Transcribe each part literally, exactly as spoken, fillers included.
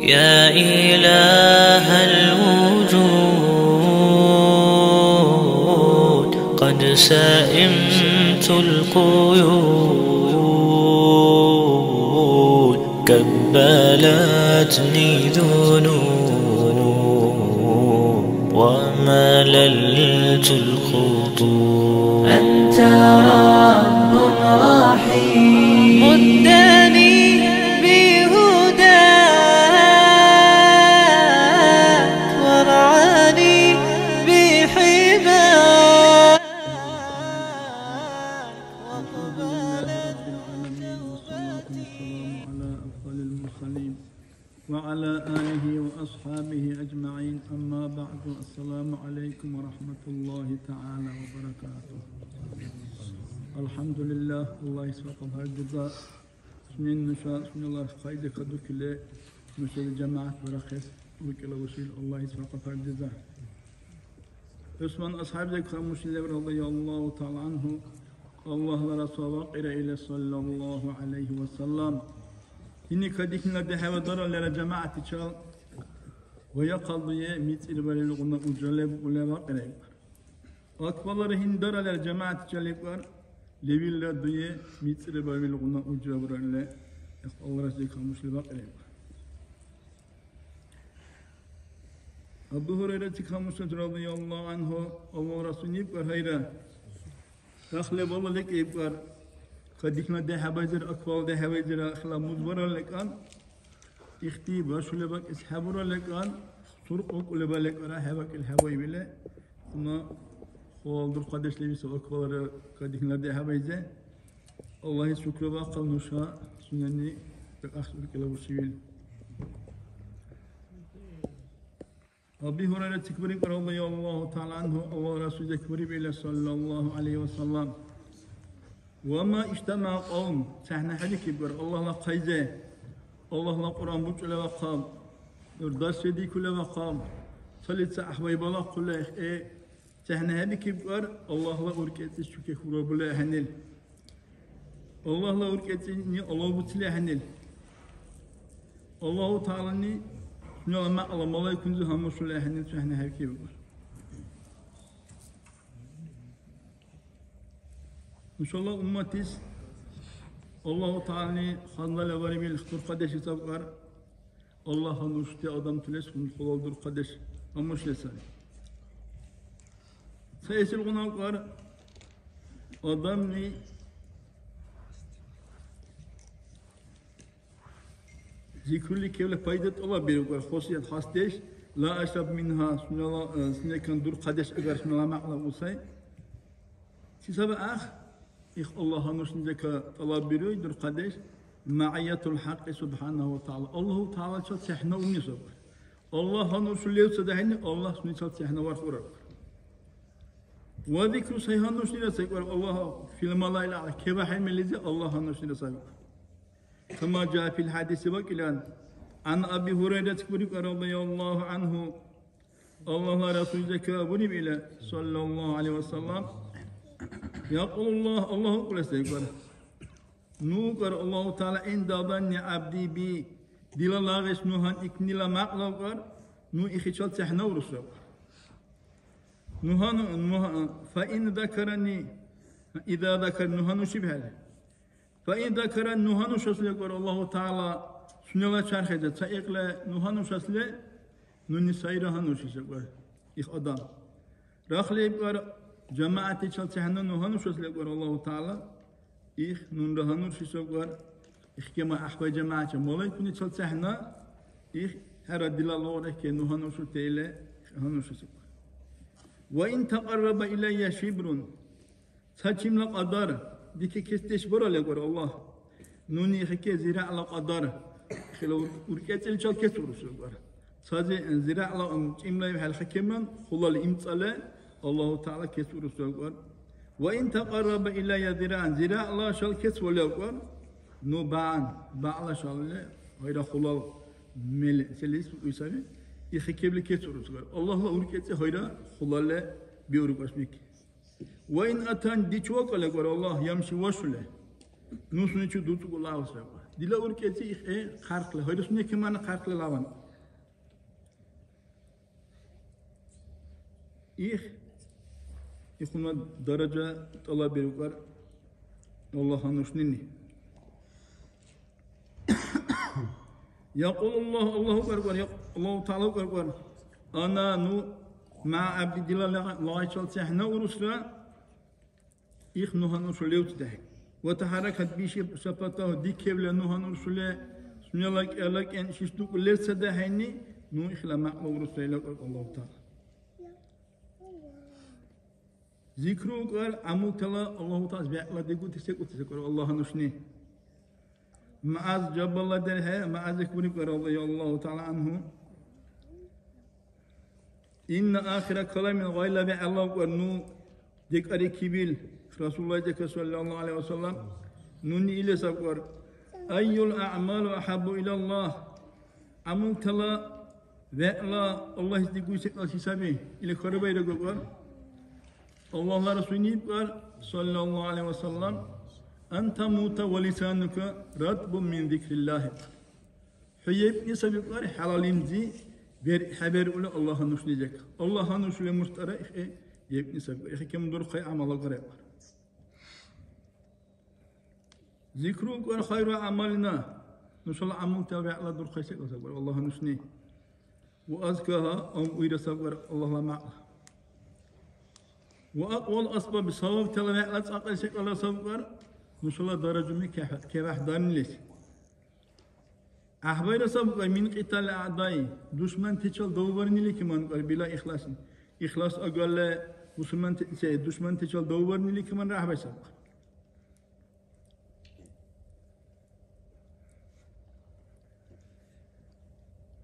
يا إله الوجود، قد سئمت القيود، كبلتني ذنوب ومللت الخطوب. أنت رب رحيم، مدني بهداك، وارعاني بحماك. الحمد لله رب العالمين، والصلاة والسلام على أفضل المرسلين، وعلى آله وأصحابه أجمعين. أما بعد، السلام عليكم ورحمة الله تعالى وبركاته. الحمد لله، الله يسبق الهدى. Сунен нуша, сунела къайда кадукили, нушала жамагӀят барахъес уркӀила ушил Аллагьис вакьа-пардиза. ГӀусман асхӀяб зекӀ хамушили леб, радияллагьу тагӀала гӀянгьу, Аллагьла Расул вакьира или, саллаллагьу гӀялайгьи ва саллам. Гьини кадихьнила дехӀева дараллира жамагӀятичал ва яхъал дуе мицӀирбарилгъуна ужра леб уля вакьира иб. Акбалара гьиндаралар жамагӀятчил икӀар, левилра дуе мицӀирбарилгъуна ужра буралли, Аллагьра зекӀ хамушли бакьри. Абу Гьурайрати камушат, радияллагьу гӀянгьу, Аллагьла Расул ибкар, гьайра, рахли балалик ибкар, кадихьна дехӀабайзир, акбал дехӀабайзир ахла муз баралли кан, ихти башули бакӀес хӀебуралли кан, суркъ бакӀули баликара хӀебакӀили хӀебаибили, Амма хъула дурхъадеш лебси акбалра кадихьнила дехӀабайзе, Аллагьис шукру бахъал нуша сунени дакӀахъес уркӀила бурсивил. Аби Гьурайра цикбариб, радияллагьу тагӀала гӀянгьу, Аллагьла Расул цикбариб ила, саллаллагьу гӀялайгьи ва саллам. Ва ма ижтамагӀа кьавм, цахӀнахӀедикибгар Аллагьла хъайзе, Аллагьла Кьуръан бучӀули вахъаб, дарс чедикули вахъаб, цалица гӀяхӀбай балахъули, э, цахӀнахӀедикибгар Аллагьла уркӀецӀис чуке хурабули ахӀенил. Аллагьла уркӀецӀини алавбуцили ахӀенил. Аллагьу ТагӀялани сунела мякьла малайкунзи гьамушули ахӀенил цахӀнахӀедикибгар. Нушала умматис Аллагьу ТагӀялани ханнала варибил дурхъадеш исабкар, Аллагьла нушти адамтилис хьунул дурхъадеш амушли сари. Ца эсилгъуна кар адамли Зикрули кевла пайда тӀалаббирукӀар, хосият хасдеш, ла ашаб минха, сунела, э, сунекан дурхъадеш агар сунела мякьла усай. Чи саби ах? Их Аллагьла нушни зека тӀалаббируй дурхъадеш, магӀиятул хӀякьи субхӀянагьу ва тагӀяла. Аллагьу ТагӀялачил цехӀна умни саб. Аллагьла нушу левцад ахӀенни, Аллагь сунечил цехӀна варх урар. Ва зикру сайгьа нушнира сайкӀар Аллагь фил малаил аъла, кеба хӀемилизи Аллагьла нушнира сайкӀар. Кама жаа фил хӀядиси вакӀилан, гӀан Аби Гьурайрат буриб, радияллагьу гӀянгьу, Аллагьла Расул зека буриб ила, саллаллагьу гӀялайгьи ва саллам, якьулуллагь, Аллагь укӀули сайкӀар. Ну укӀар Аллагьу ТагӀяла, ин дабанни гӀябди би, дила лагъис ну гьанъикнила мякьлавкӀар, ну ихичил цехӀна урусракӀар. Ну гьану-, ну гьа-, фа ин закарани, иза закар, ну гьанушибхӀели. Фа ин закарани, ну гьанушасли укӀар Аллагьу ТагӀяла, сунела чархӀеда, ца ихъла ну гьанушасли, нуни сайра гьанушис укӀар, их адам. Рахли ибкӀар, жамагӀятичил цехӀна ну гьанушасли укӀар Аллагьу ТагӀяла, их нунра гьанурши сабгар, их кема гӀяхӀбай жамагӀяча малайкуначил цахӀна, их хӀера дила лугърехӀе ну гьануршутеили гьанурши сабгар. Ва ин такьарраба илайя шибрун, ца чимла кьадар дикикесдеш бара легвар Аллагь, нуни ихике зирагӀла кьадар, хила ур-, уркӀецӀиличил кецӀурус легвар. Цази, э, зирагӀла, м, чимлаиб хӀялхӀекеман, хъулали имцӀали Аллагьу ТагӀяла кецӀурус вакӀар. Ва ин такьарраба илайя зираан, зирагӀла шал кецӀвали вакӀар, ну багӀан, багӀла шалли гъайра хъулал мели, селис букӀуй саби, ихикебли кецӀурус вакӀар. Аллагьла уркӀецӀи гъайра хъулалли биур башмик. Ва ин атан, дичи вакӀа легвар Аллагь, ямши вашули, ну сунечи дуцӀукӀула авсракӀар. Дила уркӀецӀи ихӀе хъярхъла, гьайрусуне кемана хъярхъла лаван. Их, ихуна даража тӀалабирукӀар Аллагьла нушнини. Якьулу Аллагь, Аллагь укӀар-кӀар, Аллагьу ТагӀяла укӀар-кӀар: «Ана, ну, мягӀ гӀябди, дила лагъ-, лагъайчил цехӀна урусра, их ну гьануршули левцӀдехӀе. Ва тахӀяракат биши шафатагьу, дикевла ну гьануршули, сунела кӀела кӀен шишдукӀу лерцадахӀенни, ну ихла мякьла урусра», ила укӀар-кӀар Аллагьу ТагӀяла. Зикру укӀар, гӀямултала Аллагьу ТагӀялас бегӀла дигути секӀулти секӀур Аллагьла нушни. МугӀяз Жабалла дерхӀе, МугӀязик буриб-кӀар, радияллагьу тагӀяла гӀянгьу: «Инна ахира каламин», гъайла бегӀла укӀар ну декӀарикибил, Расулуллагьидика, саллаллагьу гӀялайгьи ва саллам, нуни или саб-кӀар: «Айюл аъмалу ахӀаббу илаллагь?» ГӀямултала вегӀла Аллагьис дигуси секӀал чи саби? Или хьарбаира гугар. Аллагьла Расулни ибкар, саллаллагьу гӀялайгьи ва саллам: «Ан тамута ва лисанука ратбун мин зикриллагьи». ХӀу ебкӀни саби кӀар хӀела лимзи бер-, хӀеберкӀули Аллагьла нушни зекӀ. Аллагьла нушли муртӀара ихӀе ебкӀни саби кӀар. ИхӀе кемдурхъай гӀямал агара кӀар. Зикру кӀар хайру гӀямалина. Нушала гӀямултала вегӀла дурхъай секӀал саб кӀар Аллагьла нушни. Ва азкагьа, ам уйра саб кӀар Аллагьла мякьла. Ва акьвал асбаб, савабтала вегӀла цӀакьай секӀалра саб кӀар нушала даражуми кехӀ-, кевяхӀ дарнилис. ГӀяхӀбайра саб кӀар мин кьитали аъдай, душмантачил давбарнили кеман кӀар била ихласни. Ихлас агарли, мусульманти-, се, душмантачил давбарнили кеман гӀяхӀбай саб кӀар.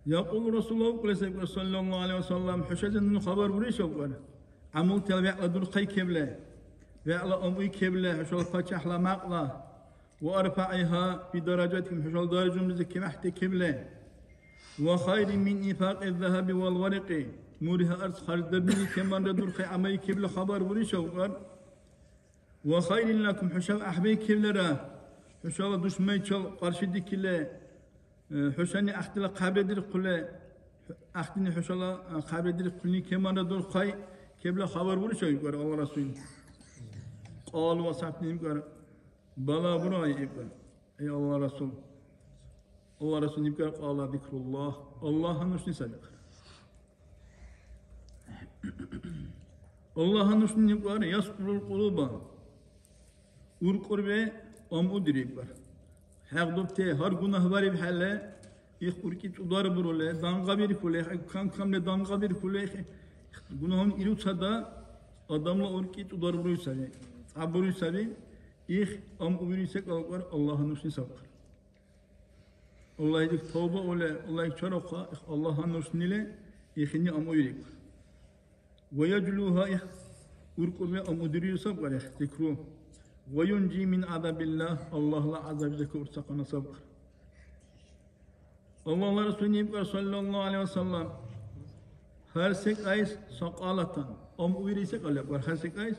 Якьулу Расулуллагь, укӀули саб кӀар, саллаллагьу гӀялайгьи ва саллам, хӀушази нуни хабар бурисав кӀар, гӀямултала вегӀла дурхъай кебла, вегӀла амъуй кебла, хӀушала пачяхӀла мякьла, ва арфагӀигьа фи даражатикум, хӀушала даражумлизи кемяхӀти кебла, ва хайрин мин инфакьи ззагьаби вал варакьи, мургьи-арц харждарнили кеманра дурхъай гӀямай кебла хабар бурисав кӀар. Ва хайрин лакум, хӀушаб гӀяхӀбайкевлара, хӀушала душмайчил къаршидикили, э, хӀушани ахтила хъабредирхъули, ахтини хӀушала, э, хъабредирхъулни кеманра дурхъай кебла хабар бурисав, икӀар Алла Расул. Кьалу асхӀябтани ибкӀар, бала бурай, ибкӀар. Эй Алла Расул. Алла Расул ибкӀар, кьала зикруллагь. Аллагьла нушни саби. Аллагьла нушни ибкӀар, яскулул кьулуба. УркӀурби амъудири ибкӀар. ХӀякьдурти гьар гунагь барибхӀели, их уркӀи цӀудар бурули, дангъабиркули, их кам-камли дангъабиркули, их гунагьуни ируцада адамла уркӀи цӀудар буруй саби, цӀяббуруй саби. Их амъубируси секӀал укӀар Аллагьла нушни сабкар. Аллагьидик тавба ули, Аллагьик чарухъа, их Аллагьла нушнили ихини амъуйрик. Ва яжлуха, их уркӀурби амъудирули сабкар, их зикру. Ва юнжи мин гӀязабиллагь, Аллагьла гӀязабизика урцахъуна сабкар. Аллагьла Расулни ибкар, саллаллагьу гӀялайгьи ва саллам, гьар секӀайс сакьалатан, амъуйри секӀал лебкар, гьар секӀайс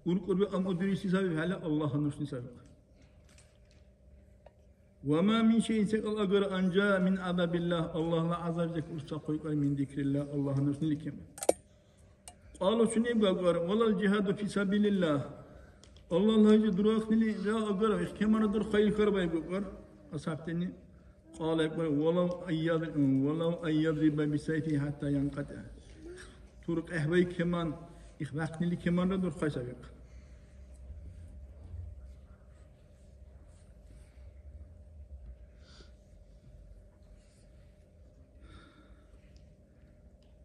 уркӀурби амъудируси саби, хӀяла Аллагьла нушни саби. Ва ма мин шайин, секӀал агара, анжа мин гӀязабиллагь, Аллагьла гӀязабизик урцахъуйкӀар, мин зикриллагь, Аллагьла нушнили кема. Кьалу, сунебгагар, валал жихаду фи сабилиллагь, Аллагьла гьажи дурахънилира агара, их кемана дурхъа, ил хьарбаибгагар асхӀябтани. Кьала ибкар, валав ан яд-, валав ан ядриба бисайфи хӀятта янкъатӀа. Тур къехӀбай кеман, их вяхънили кеманра дурхъай саби.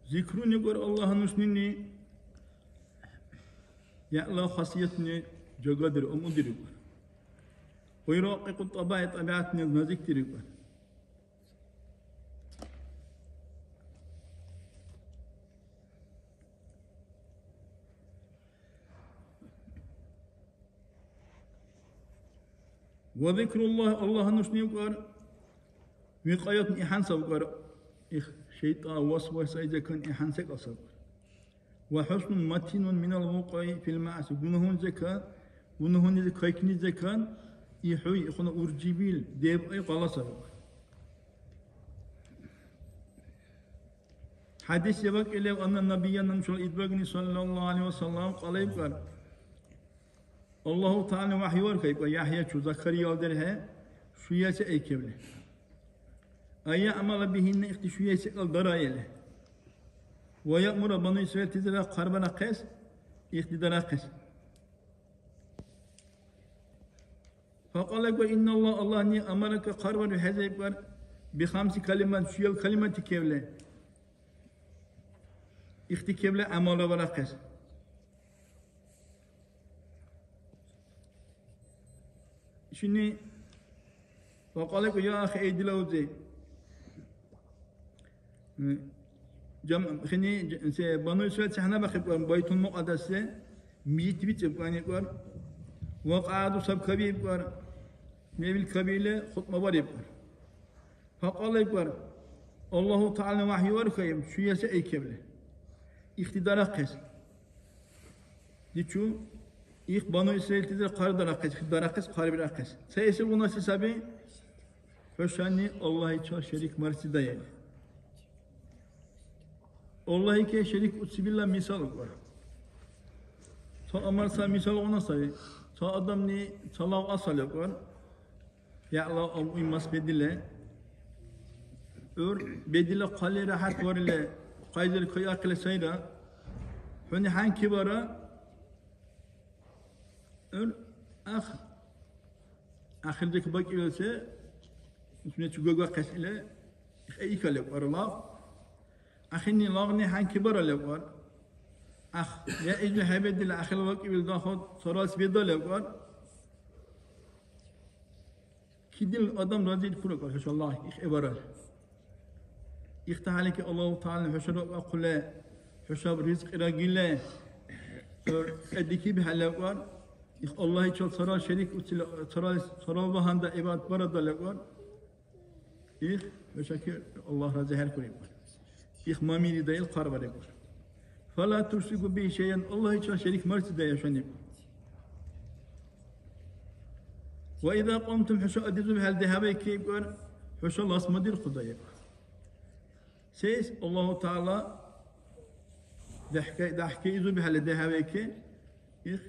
Зикруни кӀар Аллагьла нушнини яла хасиятни жагадир, амудирикӀар. Уйракьикьу тӀабаи, тӀабигӀятни назикдирикӀар. Ва зикруллагь, Аллагьла нушни укӀар, викьаятун, ихӀян сабкар, их шайтӀа васвасайзакан ихӀян секӀал сабкар. Ва хӀуснун матинун минал вукьи фил маъси, гунагьунзакан, гунагьунизир кайкнизакан ИхӀуй ихъуна уржибил дебкьи къала саби. ХӀядис лебакӀилев, анна набия, нушала идбагни, саллаллаху гӀалайхи ва саллям, къала ибкӀар, Аллагьу ТагӀяла вахӀюваркайкӀа ЯхӀъячу Закарияла дерхӀе шуя се айкевли. Ая амала бихинна ихти шуя секӀал дараили. Ва яъмура бану Исраилтазира хъарбарахъес, ихти дарахъес. Факьала ва инналла, Аллагьни амарака хъарбару хӀезайкӀар бихамси калимат, шуял калимати кевли. Ихти кевли гӀямалра барахъес. Ишини ва къалаку, я ахи, эй дила узи. Жам-, хини, ж-, се, Бану Исраил цахӀнабахъибкӀар, Байтул Мукьадассе, мижит бицӀибкӀар, ва кьаду саб кабиибкӀар, мебил кабиили хутӀма барибкӀар. ФакьалайкӀар, Аллагьу ТагӀяла вахӀюваркайиб, шуя се айкебли. Ихти дарахъес. Дичу, их Бану Исраилтазир хъардарахъес, дарахъес, хъарбирахъес. Ца эсилгъунаси саби? ХӀушани Аллагьичил шерик марси даяни. Аллагьике шерик уцибила мисал укӀар. Ца амар ца мисалгъуна саби. Ца адамни ца лагъ асал укӀар. Яла абуй мас бедиле. ГӀур бедила хъали ряхӀят варили, къайзир кайахъили сайра. ХӀуни хӀянки бара. ГӀур ах-, ахирдик бакӀибил се, сунечи гугахъес или, хӀейкалев вара лагъ. Ахини лагъни хӀянки бара левкӀар. Ах, я изу хӀебедили ахила вакӀибил доход царалис беда левкӀар. Кидил адам разил куракӀар, хӀуша Аллагь, их эбарар. ИхтахӀялики Аллагьу ТагӀялани хӀушара акьули, хӀушаб ризкьира гили, гӀур кьедикиб хӀелевкӀар. Их Аллагьичил царал шерик уцили, царал, царал багьандан гӀибадат барада левкӀар. Их, хӀушаки Аллагь разихӀеркур ибкӀар. Их мамири даил хъарбарибкӀар. Фала тушрику бихӀи шайъан, Аллагьичил шерик марси дая хӀушани. Ва иза кьумтум, хӀуша адизубхӀели дехӀябайкибкӀар, хӀуша ласмадирхъуда ибкӀар. Сейс Аллагьу ТагӀяла дяхӀке-, дяхӀкеизубхӀели дехӀябайки, их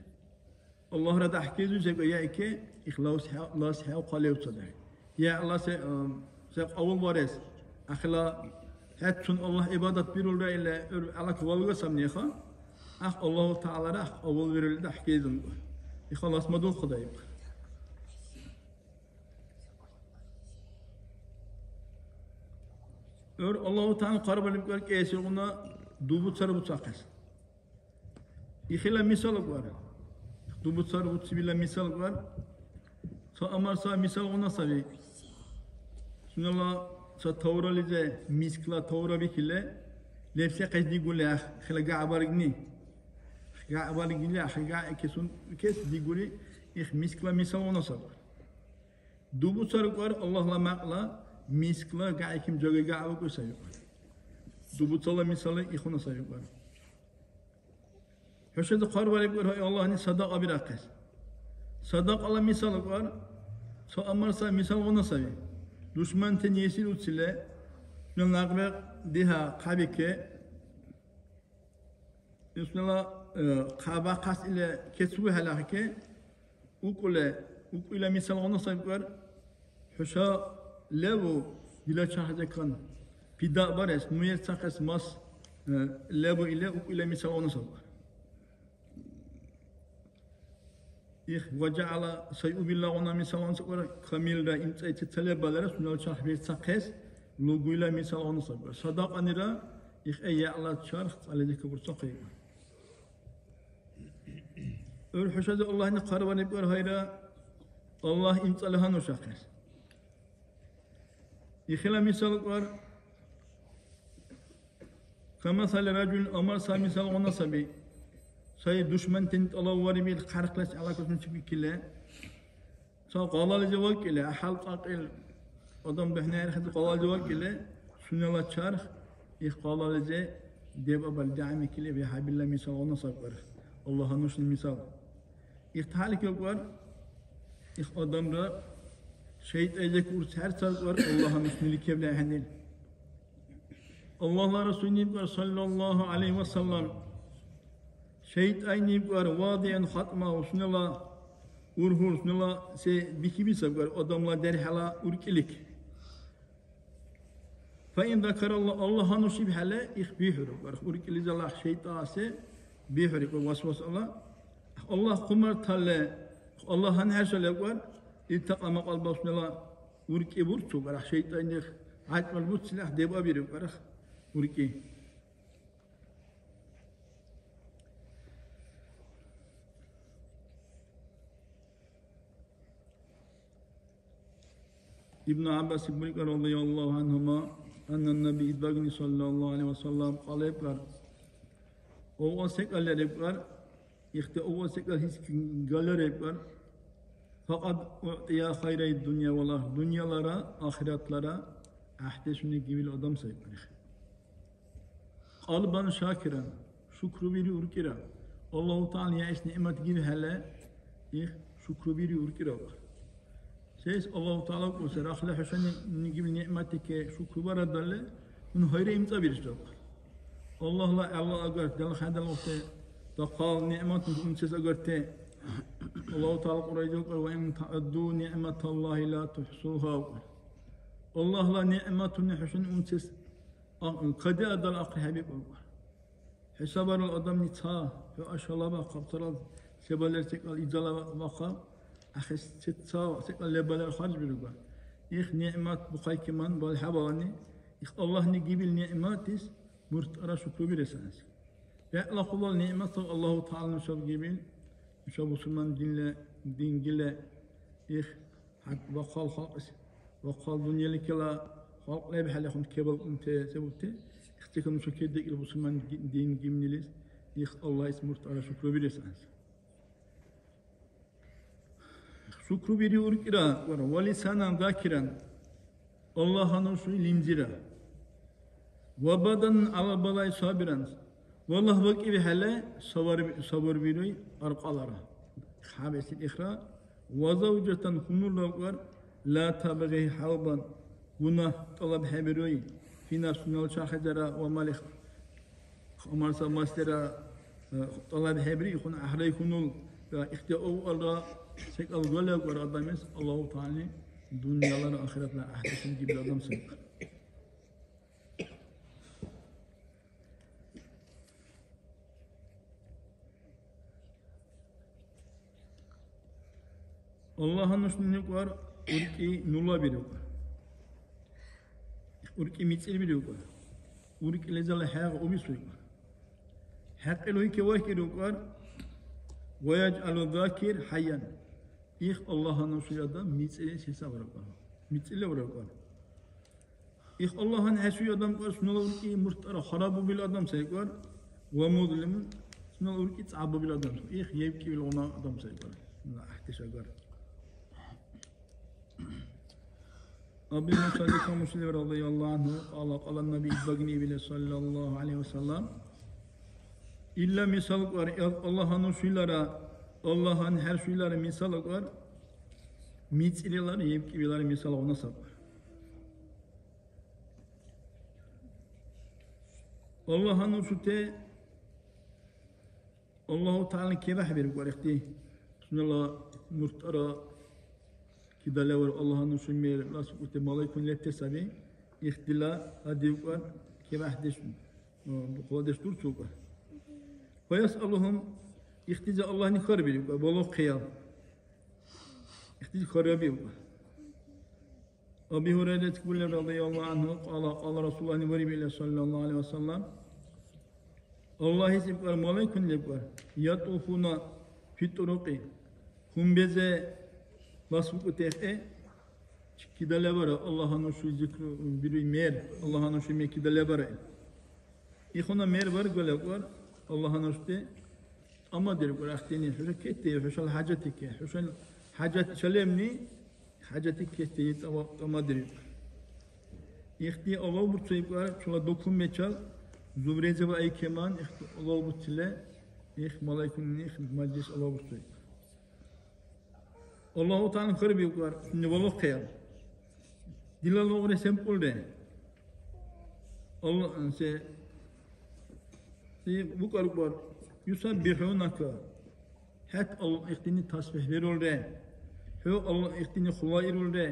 Аллагьра дяхӀкейзур секӀа яйки, ихлас хӀя-, лас хӀяв хъалевцадхӀи. Я Аллагь, се, ам, се кьабулбарес, ахила хӀяцун Аллагь гӀибадат бирулра или гӀур гӀелак валга самниха, ах Аллагьу ТагӀялара ах кьабулвирули дяхӀкейзунга. Ихалас мадулхъудаиб. ГӀур Аллагьу ТагӀяла хъарбарибкӀар кӀиэсигъуна дубуцар буцахъес. Ихила мисал гвар. Дубуцар буцибила мисал гвар. Ца амар ца мисалгъуна саби. Сунела ца таврализи мискла тавра бикили, лебсехъес дигули ах-, хила гагӀбаргни. ГагӀбаргили ах-, гагӀ кесун кес дигули, их мискла мисалгъуна саби. Дубуцар гвар Аллагьла мякьла мискла гагӀиким жагай гагӀбакӀуй саби. Дубуцала мисалли ихуна саби гвар. ХӀушази хъарбарибкӀар, гьай, Аллагьни садакьа бирахъес. Садакьала мисал кӀар, ца амар ца мисалгъуна саби. Душманти несил уцили, сунела някъбе диха хъабике, сунела, э, хъаба хъас или кецуби хӀелахъике, укули, укуила мисалгъуна сабкӀар, ХӀуша леву, дила чархӀдекан, пида барес, ну ерцахъес мас, э, леву или, укула мисалгъуна сабкар. Их, ва жагӀяла, сай убиллагъуна мисалгъуна сабкар, камилра имцӀайчи ца лебалара, сунела чарх берцахъес, лугуйла мисалгъуна сабкар. Садакьанира, их, э, яла чарх, цалидика бурцахъайкар. ГӀур хӀушази Аллагьни хъарбарибкӀар, гьайра, Аллагь имцӀали гьанушахъес. Ихила мисал кӀар, камасали ражулин, амар ца мисалгъуна саби. Сай душмантани тӀалавварибил хъярхълис гӀелакӀусунчи бикили. Ца къалализи вакӀили, гӀяхӀял цӀакьил адам духӀнарихъес къалализи вакӀили, сунела чарх, их къалализи дебабал дягӀмикили, вехӀабилла мисалгъуна сабкар. Аллагь нушни мисал. ИхтахӀялик вакӀар, Их адамра шайтӀайзек урцхӀерцалкӀвар Аллагьла нушнили кевли ахӀенил. Аллагьла Расулни ибкӀар, саллаллаху гӀалайхи ва саллям, шайтӀайни ибкӀар, вадиан хатӀма, сунела ургьур, сунела се бихьибисабкӀар адамла дерхӀела уркӀилик. Фаин закаралла, Аллагь гьанушибхӀели, их бихӀур, уркӀилизала шайтӀа се бихӀур, васвасала. Аллагь хъумарталли, Аллагь гьанхӀершалли, илтакьа макьалбасунала уркӀи бурцу, барах шайтӀайнихъ гӀякьлал буцили, дебабиру, барах уркӀи. Ибну ГӀяббас бурикӀар, радияллаху гӀанхума, анна наби идбагни саллаллаху гӀалайхи ва саллям кьалебкӀар, овал секӀал леребкӀар, ихти овал секӀал гьис галаребкӀар, факьад уътия хайрай дунъя вал ахир, дунъялара ахиратлара гӀяхӀдешуни гивил адам сайкӀар. Кьалбан шакиран, шукрубири уркӀира. Аллагьу ТагӀяла яэс нигӀмат гибхӀели, их шукрубири уркӀира. Сейс Аллагьу ТагӀяла кӀуси рахли хӀушани гибил нигӀматике шукрубарадалли, хӀуна хайра имцӀабирис. Аллагьла гӀелла агар, делхъайдалахъути дахъал нигӀматуни умцес агарти, Аллагьу ТагӀяла Кьуръайзив икӀар, «Ва ин таудду нигӀматаллахи ла тухӀсуха», икӀар. Аллагьла нигӀматуни хӀушани умцес А-, кадиадал ахъри хӀебикӀулра. ХӀисабарал адамли ца, хӀу ашалаба, хъабтарал се балер секӀал изала ваха, ахес се ца, секӀал лебалер харжбируга. Их нигӀмат бухъайкиман балхӀебалани, их Аллагьни гибил нигӀматис муртӀара шукрубирес гӀягӀниси. БегӀла хъулал нигӀмат саб Аллагьу ТагӀяла нушаб гибил, нуша бусурман динле, дингиле, их ХӀяк-, бахъал халкьис, бахъал дунъяликила халкь лебхӀели хъумкебалкӀунти се бубти, ихтикам нуша кедекӀили бусурман ги-, дин гимнилис, их Аллагьис муртӀара шукрубирес гӀягӀниси. Шукрубири уркӀира, вара, ва лисанан закиран, Аллагь гьануршули лимзира. Ва баданан гӀяла балай сабиран. Валлагь, вакӀибхӀели сабар-, сабурбируй аркьалара. ХӀябэсил ихра. Ва завжатан хьунул лавкьар, ла табгъи хӀявбан, гунагь тӀалабхӀебируй, фи нафсунал чархӀедара ва малих, хамарса маслира, э, тӀалабхӀебири, ихъуна гӀяхӀрай хьунул, ва ихтиаулра секӀал галевкьар адамис Аллагьу ТагӀялани дунъялара ахиратла гӀяхӀдешуни гибил адам сай. Аллагь нушни нукьар уркӀи нулабирукьа. УркӀи мицӀирбирукьа. УркӀилизала хӀягъ убисуйкьа. ХӀякьил уйке вайкӀирукьар, ва яжъалу закир хӀяян. Их Аллагь нуши адам мицӀирес хӀисабарукьа. МицӀирли урукьа. Их Аллагьан хӀясуй адам кӀар, сунела уркӀи муртӀара хараббубил адам сайкӀар, ва музлимун, сунела уркӀи цӀяббубил адам, их ебкӀибилгъуна адам сайкӀар, сунела гӀяхӀдеш агар. Аби Муса Муслим радияллаху анху, кьала, кьала Наби, идбагни ибили, саллаллаху гӀалайхи ва саллям, илла мисал кӀар, Аллагьан шуйлара, Аллагьан хӀясуйлара мисал кӀар, мицӀирилара ебкӀибилара мисалгъуна сабар. Аллагьан уршути Аллагьу ТагӀялани кебяхӀбиркур ихти. Сунела муртӀара кидалевар Аллагьан урши мер ласикӀути малайкуни лебти саби. Ихтила адивкар кебяхӀдеш, э, духъладеш дурцулкар. Фаясъалухум, ихтизи Аллагьни хьарбиркур, балугъ хъял. Ихтизи хьарбиукар. Аби Гьурайрат кибули радияллаху анху, кьала, кьала Расулуллагьни буриб или, саллаллаху гӀалайхи ва саллям, Аллагьис ибкар, малайкуни лебкар, ятуфуна фи турукьи, хумбезе ласбукӀути хӀе, кидалабара, Аллагьан урши зикру бируй мер, Аллагьан урши ме кидалабара. Ихуна мер баргу лебкар, Аллагьан урши тӀамадиркур ахтени, хӀуша кетти, хӀушала хӀяжатике, хӀушала хӀяжат чалемни, хӀяжатикести тӀама-, тӀамадиркур. Ихти алавбурцуйкур, чула духъуммечал, зубрезева айкеман, ихти алавбурцили, их малайкуни, их мажлис алавбурцуйкур. Аллагьу ТагӀяла хьарбиубкӀар, сунни балахъял. Дила лугъри сенкӀулри? Алла, се, се букӀар-, букӀар, «ЮсаббихӀунака», хӀед Аллагь ихтини тасбихӀ бирулри, хӀу Аллагь ихтини хъулаирулри,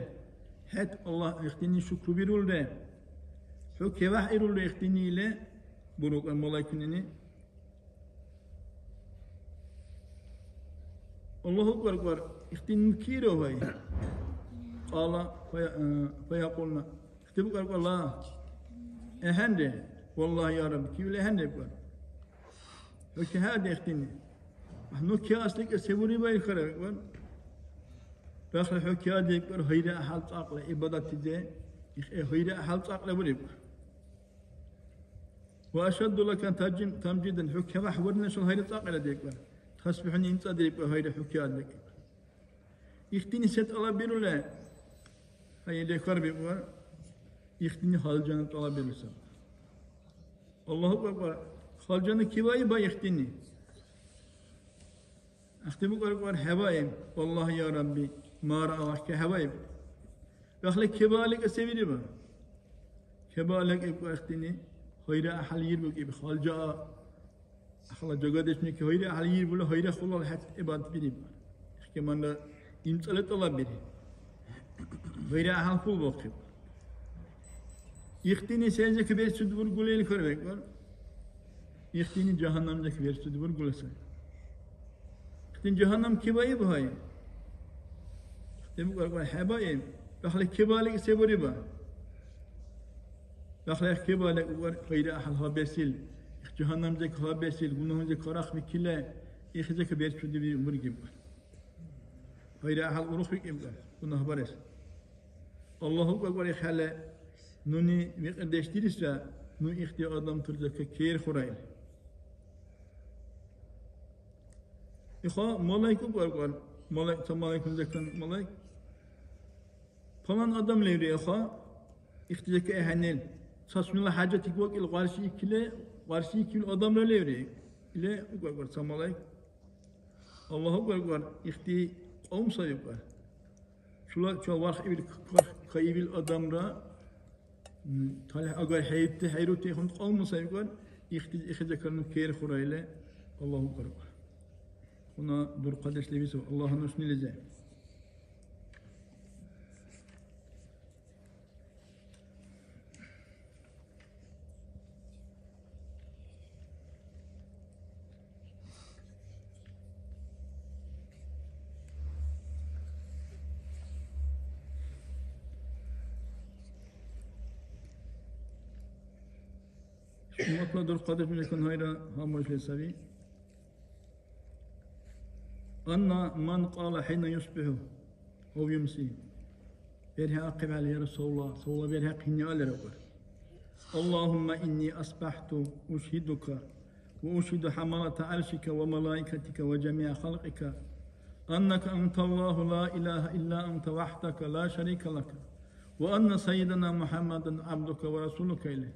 хӀед Аллагь ихтини шукру бирулри, хӀу кевяхӀ ирулри ихтини или, бурукӀар малайкунани. Аллагьу акбар, акбар. Ихтин киро гьай? Кьала, фая-, э, фаякьулна. Ихти букӀар, акбар, ла. АхӀенри. Валлагь, я Рабби, кивли ахӀенри, акбар. ХӀу кихӀеади ихтини. Ну киасли ка се бурибаил хара, акбар. Рахли хӀу киади, акбар, гьайра гӀяхӀял цӀакьла гӀибадатиде. Их, э, гьайра гӀяхӀял цӀакьла буриб. Ва ашадду лака таджим-, тамжидан, хӀу кевяхӀ варнашал гьайра цӀакьира декӀар. ТасбихӀуни имцӀадирикӀар гьайра хӀу кеадликӀар. Ихтини се тӀалаббирули? Гьайли хьарбикӀар. Ихтини халжана тӀалаббирули саби. Аллагьу акбар. Халжана киваиба ихтини? Ахти букӀар-, букӀар хӀебаиб, валлагь, я Рабби, мара Аллагь, кехӀебаиб. Рахли кебааликӀа се вириба? КебааликӀиб ахтини, гьайра гӀяхӀял ирбукӀиб, халжа ахала жагадешники гьайра гӀяхӀял ирбули, гьайра хулал хӀед гӀибадат бириб. Ихкиманра имцӀала тӀалаб бири. Гьайра гӀяхӀял хулбухъиб. Ихтини селзек берцуд бургули ил хьарбекӀар? Ихтини жагьаннамзек берцуд бургули сай. Ихтин жагьаннам кибаиб гьай? Ихтин букӀар-, букӀар хӀебаиб. Рахли кибалик се буриба? Рахли кибалик, букӀар, гьайра гӀяхӀял гьабесил, их жагьаннамзек гьабесил, гунагьунзек карахмикили, ихзек берцуди бургиб. Гьайра гӀяхӀял урухбикиб, гунагь барес. Аллагьу акбар, ихӀяла нуни мекъирдеш дирисра, ну ихди адамтурзака керхура или. Иха малайк акбар, акбар, малайк, ца малайкунзакан малайк. Палан адам леври иха, ихтизака гӀягӀнил. Ца сунела хӀяжатик вакӀил гъарси икили, гъарси икил адамра леври. Или акбар, акбар, ца малайк. Аллагьу акбар, акбар, ихти кьавм саби, акбар. Чула, чула варх ибил к-, к-, каибил адамра, м, талихӀ агар хӀейибти, хӀейрути ихунд кьавму сайкӀар, ихти-, ихизакарну керхура или Аллагьу акбар. Хуна дурхъадеш лебису, Аллагь нушнилизи. Умматла дурхъадеш мекан гьайра гьамуршли саби. Анна ман кьала хӀина юсбихӀу ав юмси. БерхӀяхъибхӀели, я Расулалла, савла берхӀяхъ гьини алира, акбар. Аллагьумма инни асбахӀту ушгьидука ва ушгьиду хӀамалата гӀяршика ва малаикатика ва жамигӀа халкьика аннака анталлагьу ла илагьа илла анта вахӀдака ла шарика лака ва анна саййидана МухӀяммадан гӀябдука ва расулука или.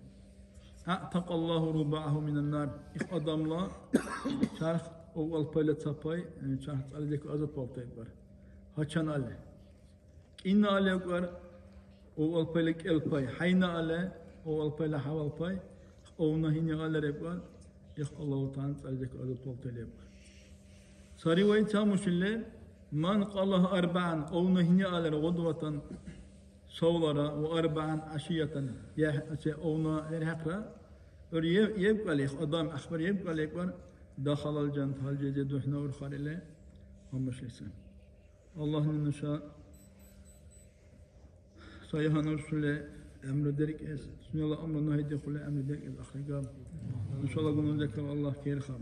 АгӀтакаллагьу рубагӀагьу минан нар. Их адамла чарх ов алпайла ца пай, э, чарх цӀализик азад балтай, акбар. Гьачан але. КӀина але, акбар, ов алпайла кӀел пай. ХӀяйна але, ов алпайла хӀябал пай. Овна гьини алар, акбар. Их Аллагьу ТагӀяла цӀализик азад балтай, акбар. Ца ривайт ца мушилле, ман кьалагьа арбагӀан, овна гьини алар гъудватан, савлара ва арбагӀан гӀяшиятан, я, се овна верхӀехъра, гӀур ев-, евкӀалихъ, адам ахбар евкӀалихъ, вар дахалал жаннат, гьалжезе духӀна урхар или гьамушли сай. Аллагьни нуша сай гьануршули гӀямру деркӀес, сунела амру нагьи дихули гӀямру деркӀес ахъри габ. Нушала гунагьунзекар Аллагь керхаб.